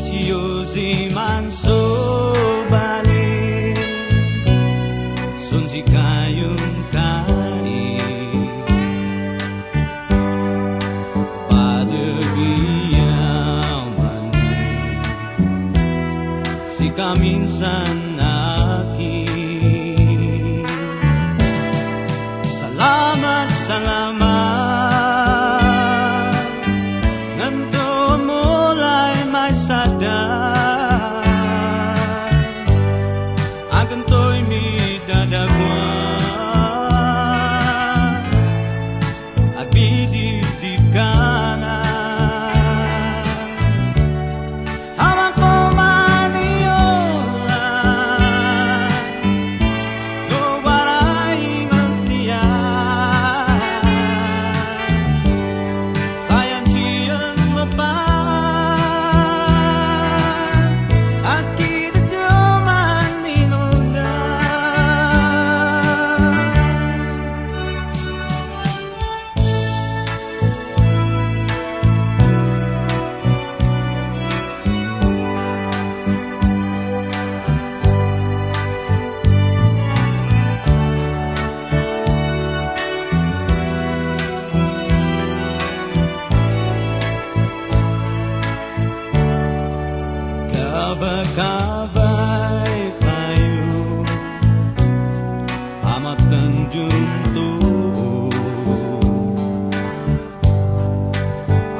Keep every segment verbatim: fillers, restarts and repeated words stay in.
Dios iman so bali, son sikayon kai. Padagyaman, sika minsan aki. Salamat, salamat, nganto mulay maysada. Agantoy midadaguan, agbidibdib kana. Amanko maniola, no waray ngasnian. Sayan siyan mapan, agkidaduman inuna. Kabakabay tayo, amat tanjung tuo.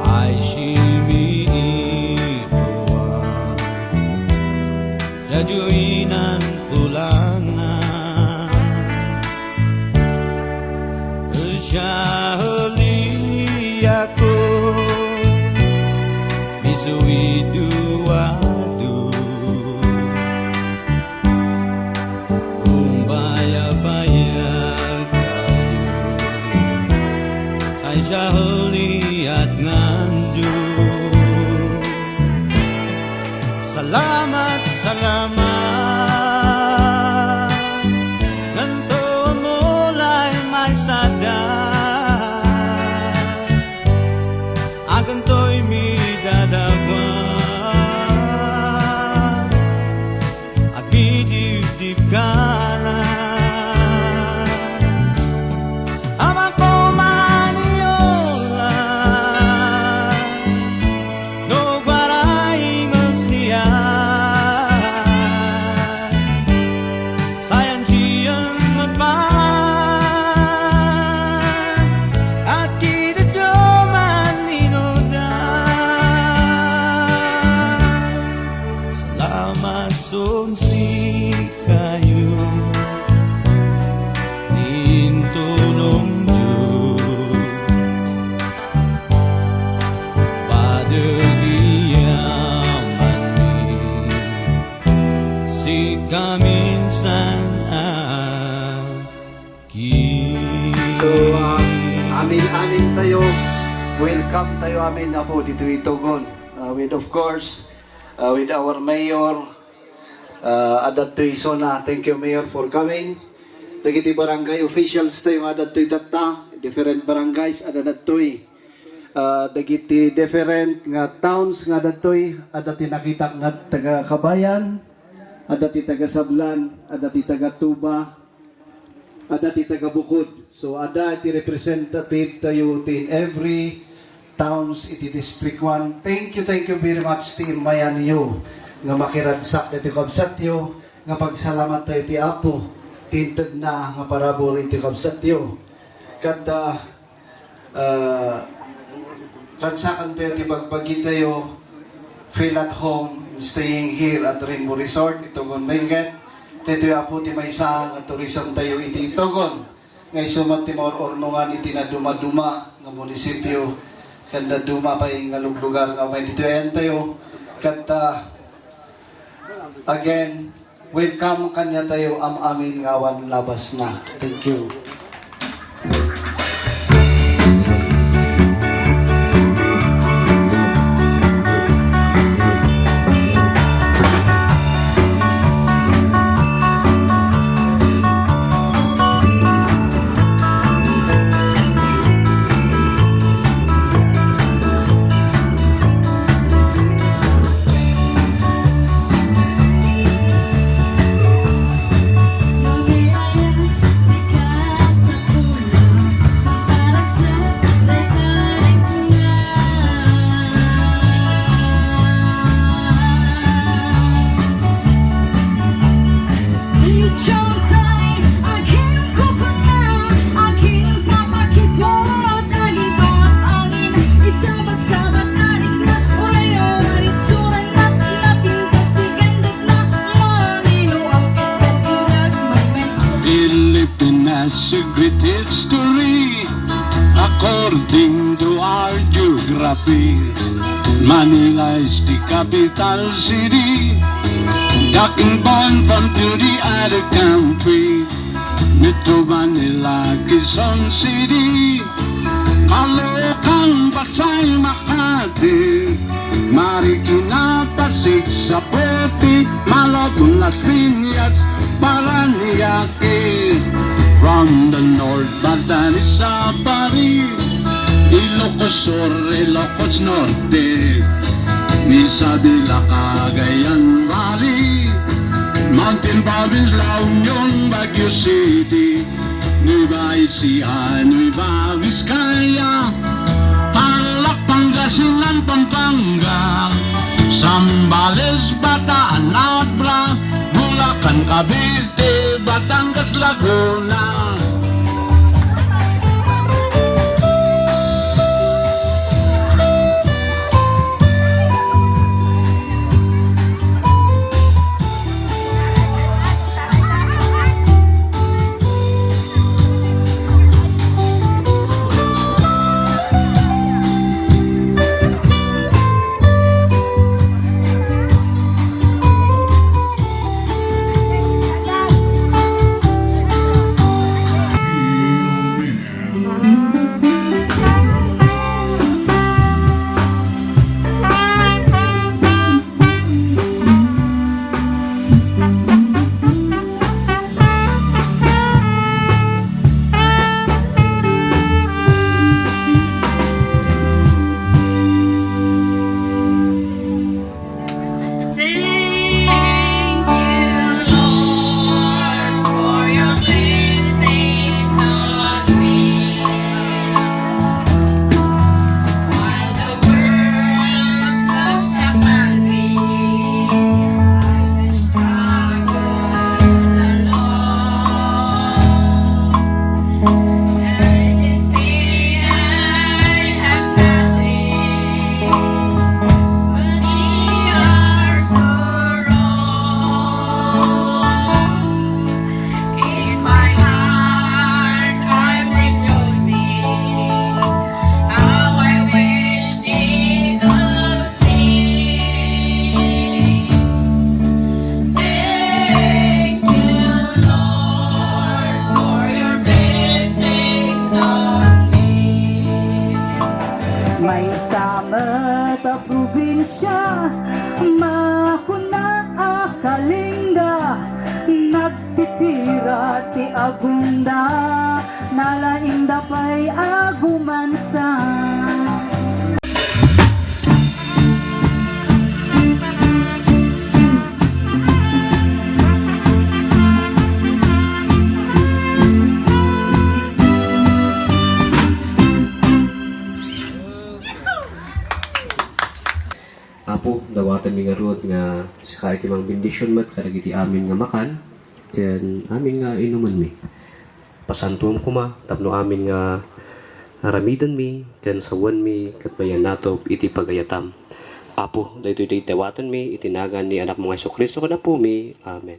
Ay simiituan, jajuinan kulangan. Siya haliako, misuitu adu. Kung bayag-bayag tayo, ay siya haliat nganjo. Salamat, salamat, nganto mulay maysada. Agantoy midadaguan, agbidibdib kana. Amanko maniola, no waray ngasnian. Sayan siyan mapan, agkidaduman inuna. Salamat son sikayo, intulongyo. Padagyaman mi, sika minsan aki. So, ah, amin-amin tayo. Welcome tayo amin, Apo, ditoy Itogon. Ah, with, of course, ah, with our mayor, ah, adda ditoy isuna. Thank you, Mayor, for coming. Dagiti barangay officials tayo nga adda ditoy tatta, different barangays, adda ditoy. Ah, dagiti different nga towns nga adda ditoy, adda ti nakitak nga taga Kabayan, adda ti taga Sablan, adda ti taga Tuba, adda ti taga Bukod. So, adda ti representative tayo ti in every towns iti District one. Thank you, thank you very much ti immayanyo nga makiragsak ditoy kabsatyo, nga pagsalamattayo ti Apo ti intedna nga parabur iti kabsatyo. Ket, ah, Ah, ragsakantayo ti bagbagitayo, feel at home in staying here at Rainbow Resort, Itogon, Benguet. Daytoy, Apo, ti maysa nga tourism tayo iti Itogon. Nga isu met ti maur-urnongan iti nadumaduma nga munisipyo, ken dadduma pay nga luglugar nga umay ditoy ayantayo. Ket, ah, again, welcome kaniatayo am-amin nga awan labasna. Thank you. Secret history, according to our geography, Manila is the capital city. Ducking point from to the other country, Metro Manila, Quezon City, Caloocan, Pasay, Makati, Marikina, Pasig, Zapote, Malabon, Las Piñas, Parañaque. From the north, Batanes, Sabari, Ilocos Sur, Ilocos Norte, Isabela, Cagayan Valley, Mountain Province, La Union, Baguio City, Nueva Ecija, Nueva Vizcaya, Tarlac, Pangasinan, Pampanga, Zambales, Bataan, Abra, Bulacan, Cavite, Batangas, Laguna. Thank you, Lord, for your blessings on me. While the world looks upon me, I struggle alone. And they say I have nothing, but they are so wrong. In my heart, I'm rejoicing. How I wish they could see. Thank you, Lord, for your blessings on me. Maysa met a probinsia, makuna a Kalinga, nagtitira ti agunda, nalaingda pay agumansa. Apo, dawatenmi ngarud nga sika iti mangbendision met kadagiti amin nga makan ken amin nga inumenmi. Pasantuem koma tapno amin nga aramidenmi ken sawenmi ket mayanatop iti pagayatam. Apo, daytoy ti dawatenmi iti nagan ni Anakmo nga Jesu-Cristo ken Apomi. Amen.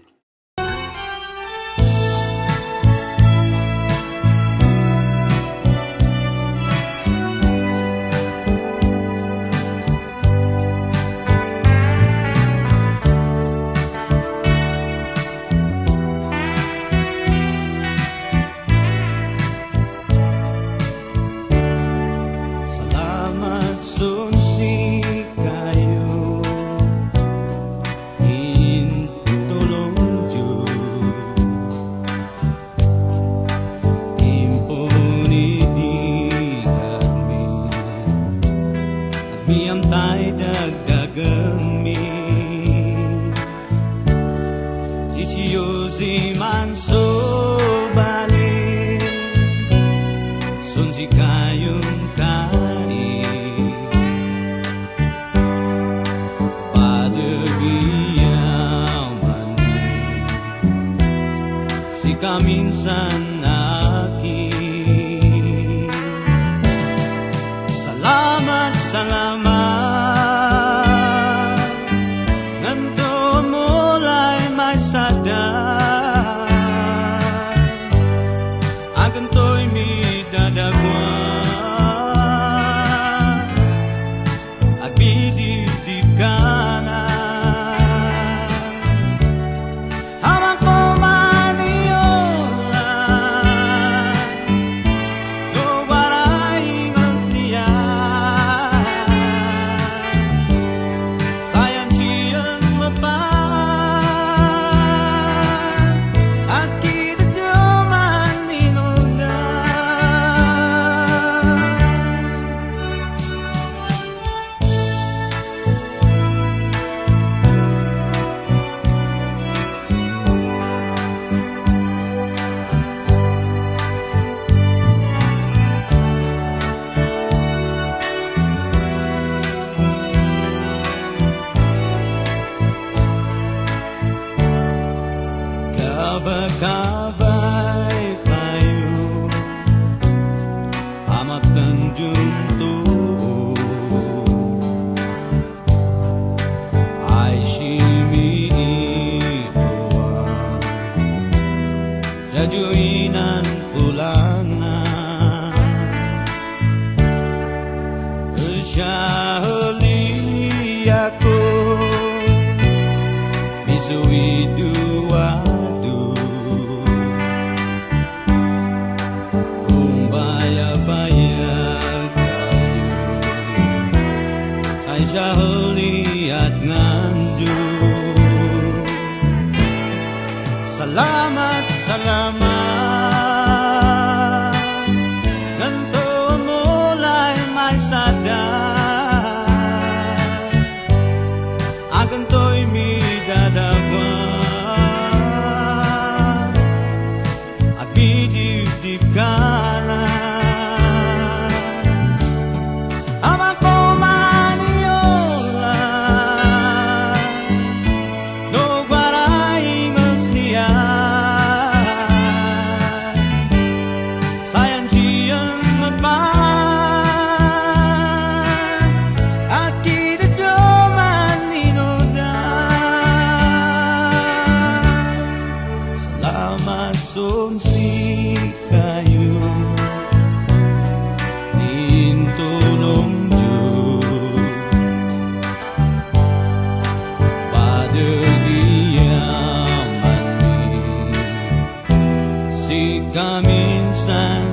Salamat, Sonsi, kayo. Intulongyo. Timpon idi kami agmiyamtay dagdagenmi. Sisiyo si manso bali, Sonsi, kayon kani. Father, biyamanmi, sika minsan aki. Salamat, salamat, nganto mulay maysada. Salamat, salamat. Nganto mulay maysada. Agantoy midadaguan. Agidibdib ka la. Amako maniola. No guaray mesnian. Sayan siyan met man. Agidibdib man inuda. Salamat sumsi kayo. Intulong Dios. Padagyaman ni sika minsan